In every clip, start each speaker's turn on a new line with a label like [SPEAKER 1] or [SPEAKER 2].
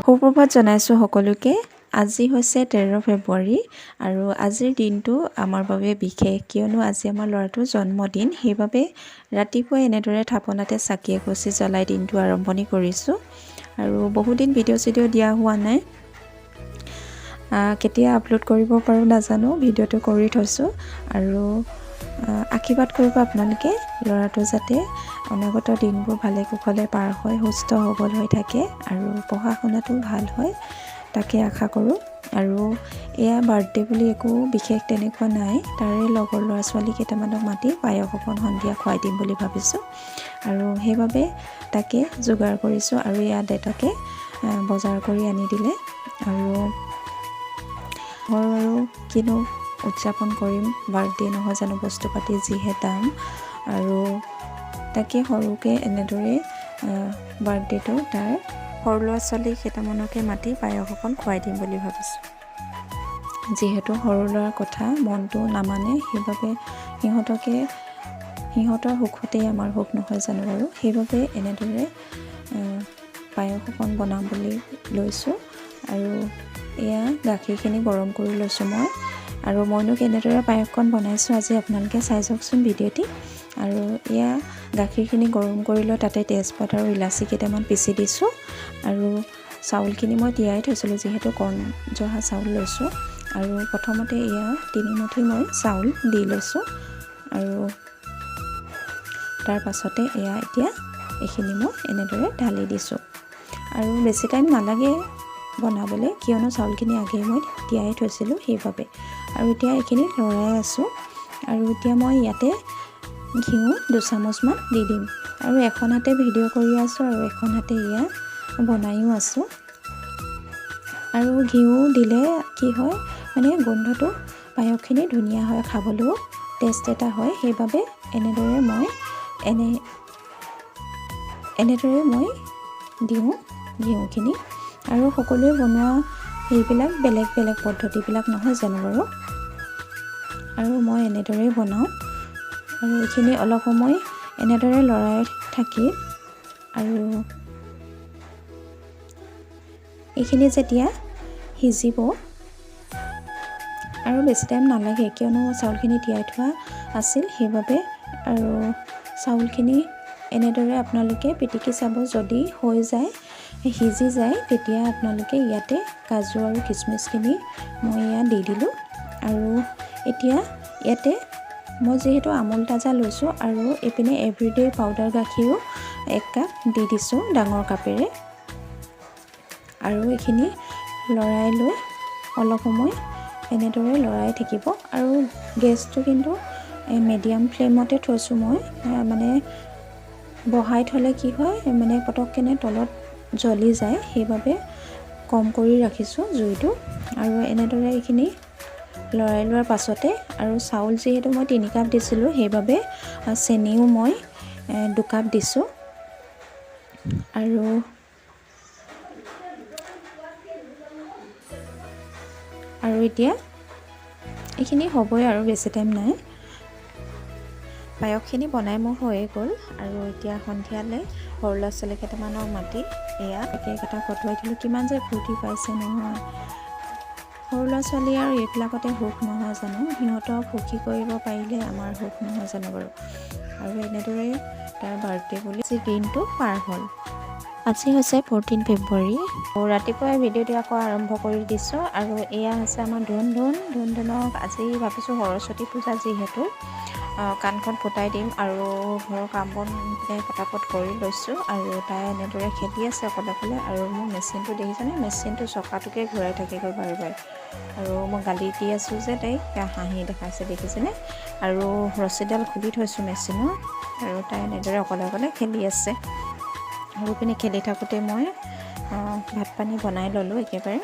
[SPEAKER 1] সুপ্ৰভাত জনাইছোঁ সকলোকে। আজি হৈছে 13 ফেব্ৰুৱাৰী আৰু আজিৰ দিনটো আমাৰ বাবে বিশেষ, কিয়নো আজি আমাৰ ল'ৰাটোৰ জন্মদিন। সেইবাবে ৰাতিপুৱাই এনেদৰে থাপনাতে চাকি এগছি জ্বলাই দিনটো আৰম্ভণি কৰিছোঁ। আৰু বহুদিন ভিডিঅ' চিডিঅ' দিয়া হোৱা নাই, কেতিয়া আপলোড কৰিব পাৰোঁ নাজানো, ভিডিঅ'টো কৰি থৈছোঁ। আৰু আশীৰ্বাদ কৰিব আপোনালোকে, ল'ৰাটো যাতে অনাগত দিনবোৰ ভালে কুশলে পাৰ হয়, সুস্থ সবল হৈ থাকে আৰু পঢ়া শুনাটো ভাল হয়, তাকে আশা কৰোঁ। আৰু এয়া বাৰ্থডে বুলি একো বিশেষ তেনেকুৱা নাই, তাৰে লগৰ ল'ৰা ছোৱালী কেইটামানক মাতি পায়স অকণ সন্ধিয়া খুৱাই দিম বুলি ভাবিছোঁ আৰু সেইবাবে তাকে যোগাৰ কৰিছোঁ। আৰু এয়া দেউতাকে বজাৰ কৰি আনি দিলে। আৰু ঘৰ আৰু কিনো উদযাপন কৰিম, বাৰ্থডে নহয় জানো, বস্তু পাতি যিহে দাম। আৰু তাকে সৰুকৈ এনেদৰে বাৰ্থডেটো তাৰ সৰু ল'ৰা ছোৱালী কেইটামানকে মাতি পায়স অকণ খুৱাই দিম বুলি ভাবিছোঁ। যিহেতু সৰু ল'ৰাৰ কথা মনটো নামানে, সেইবাবে সিহঁতৰ সুখতেই আমাৰ সুখ নহয় জানো বাৰু। সেইবাবে এনেদৰে পায়স অকণ বনাম বুলি লৈছোঁ। আৰু এয়া গাখীৰখিনি গৰম কৰি লৈছোঁ মই। আৰু মইনো কেনেদৰে পায়সকণ বনাইছোঁ আজি আপোনালোকে চাই যাওকচোন ভিডিঅ'টি। আৰু এয়া গাখীৰখিনি গৰম কৰি লৈ তাতে তেজপাত আৰু ইলাচি কেইটামান পিচি দিছোঁ। আৰু চাউলখিনি মই তিয়াই থৈছিলোঁ, যিহেতু কণ জহা চাউল লৈছোঁ। আৰু প্ৰথমতে এয়া 3 মুঠি মই চাউল দি লৈছোঁ। আৰু তাৰ পাছতে এয়া এতিয়া এইখিনি মই এনেদৰে ঢালি দিছোঁ। আৰু বেছি টাইম নালাগে বনাবলৈ, কিয়নো চাউলখিনি আগেয়ে মই তিয়াই থৈছিলোঁ সেইবাবে। আৰু এতিয়া এইখিনি লৰাই আছোঁ। আৰু এতিয়া মই ইয়াতে ঘিউ দুচামুচমান দি দিম। আৰু এখন হাতে ভিডিঅ' কৰি আছোঁ আৰু এখন হাতে এয়া বনায়ো আছোঁ। আৰু ঘিউ দিলে কি হয়, মানে গোন্ধটো পায়সখিনি ধুনীয়া হয়, খাবলৈও টেষ্ট এটা হয়। সেইবাবে এনেদৰে মই দিওঁ ঘিউখিনি। আৰু সকলোৱে বনোৱা সেইবিলাক বেলেগ বেলেগ পদ্ধতিবিলাক নহয় জানো বাৰু। আৰু মই এনেদৰেই বনাওঁ। আৰু এইখিনি অলপ সময় এনেদৰে লৰাই থাকি আৰু এইখিনি যেতিয়া সিজিব, আৰু বেছি টাইম নালাগে, কিয়নো চাউলখিনি তিয়াই থোৱা আছিল সেইবাবে। আৰু চাউলখিনি এনেদৰে আপোনালোকে পিটিকি চাব, যদি হৈ যায়, সিজি যায়, তেতিয়া আপোনালোকে ইয়াতে কাজু আৰু খিচমিচখিনি মই ইয়াত দি দিলোঁ। আৰু এতিয়া ইয়াতে মই যিহেতু আমুল তাজা লৈছোঁ আৰু এইপিনে এভৰিডে পাউডাৰ গাখীৰো 1 কাপ দি দিছোঁ ডাঙৰ কাপেৰে। আৰু এইখিনি লৰাই লৈ অলপ সময় এনেদৰে লৰাই থাকিব। আৰু গেছটো কিন্তু মিডিয়াম ফ্লেমতে থৈছোঁ মই। মানে বঢ়াই থ'লে কি হয়, মানে পটককেনে তলত জ্বলি যায়, সেইবাবে কম কৰি ৰাখিছোঁ জুইটো। আৰু এনেদৰে এইখিনি লৰাই লোৱাৰ পাছতে, আৰু চাউল যিহেতু মই 3 কাপ দিছিলোঁ, সেইবাবে চেনিও মই 2 কাপ দিছোঁ। আৰু এতিয়া এইখিনি হ'বই আৰু বেছি টাইম নাই। পায়সখিনি বনাই মোৰ হৈয়ে গ'ল। আৰু এতিয়া সন্ধিয়ালৈ সৰু ল'ৰা ছোৱালী কেইটামানক মাতি এয়া কেক এটা কটোৱাই দিলোঁ। কিমান যে ফূৰ্তি পাইছে নহয়! সৰু ল'ৰা ছোৱালী আৰু এইবিলাকতে সুখ নহয় জানো? সিহঁতক সুখী কৰিব পাৰিলে আমাৰ সুখ নহয় জানো বাৰু। আৰু এনেদৰে তাৰ বাৰ্থডে বুলি আজি দিনটো পাৰ হ'ল। আজি হৈছে 14 ফেব্ৰুৱাৰী। ৰাতিপুৱাই ভিডিঅ'টো আকৌ আৰম্ভ কৰি দিছোঁ। আৰু এয়া হৈছে আমাৰ ধুন ধুন। ধুন ধুনক আজি ভাবিছোঁ সৰস্বতী পূজা যিহেতু কাণখন ফুটাই দিম। আৰু ঘৰৰ কাম বন পটাপট কৰি লৈছোঁ। আৰু তাই এনেদৰে খেলি আছে অকলে অকলে। আৰু মোৰ মেচিনটো দেখিছেনে? মেচিনটো চকাটোকে ঘূৰাই থাকেগৈ বাৰে বাৰে। আৰু মই গালি দি আছোঁ যে তাইক হাঁহি দেখাইছে, দেখিছেনে? আৰু ৰছীডাল খুলি থৈছোঁ মেচিনৰ। আৰু তাই এনেদৰে অকলে অকলে খেলি আছে। আৰু পিনে খেলি থাকোঁতে মই ভাত পানী বনাই ল'লোঁ একেবাৰে।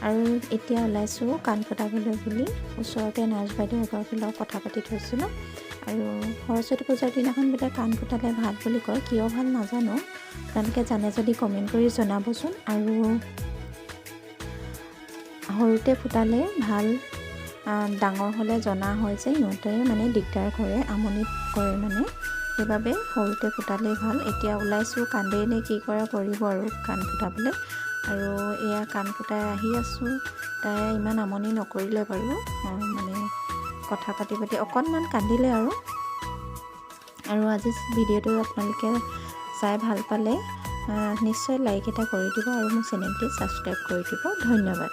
[SPEAKER 1] আৰু এতিয়া ওলাইছোঁ কাণ ফুটাবলৈ বুলি। ওচৰতে নাৰ্ছ বাইদেউ এগৰাকীৰ লগত কথা পাতি থৈছিলোঁ। আৰু সৰস্বতী পূজাৰ দিনাখন বোলে কাণ ফুটালে ভাল বুলি কয়, কিয় ভাল নাজানো। আপোনালোকে জানে যদি কমেণ্ট কৰি জনাবচোন। আৰু সৰুতে ফুটালে ভাল, ডাঙৰ হ'লে জনা হয় যে সিহঁতে মানে দিগদাৰ কৰে, আমনি কৰে মানে, সেইবাবে সৰুতে ফুটালেই ভাল। এতিয়া ওলাইছোঁ, কান্দেই নে কি কৰে কৰিব আৰু কাণ ফুটাবলৈ। আৰু এয়া কাণ ফুটাই আহি আছোঁ। তাই ইমান আমনি নকৰিলে বাৰু, মানে কথা পাতি পাতি অকণমান কান্দিলে। আৰু আৰু আজি ভিডিঅ'টো আপোনালোকে চাই ভাল পালে নিশ্চয় লাইক এটা কৰি দিব আৰু মোৰ চেনেলটি ছাবস্ক্ৰাইব কৰি দিব। ধন্যবাদ।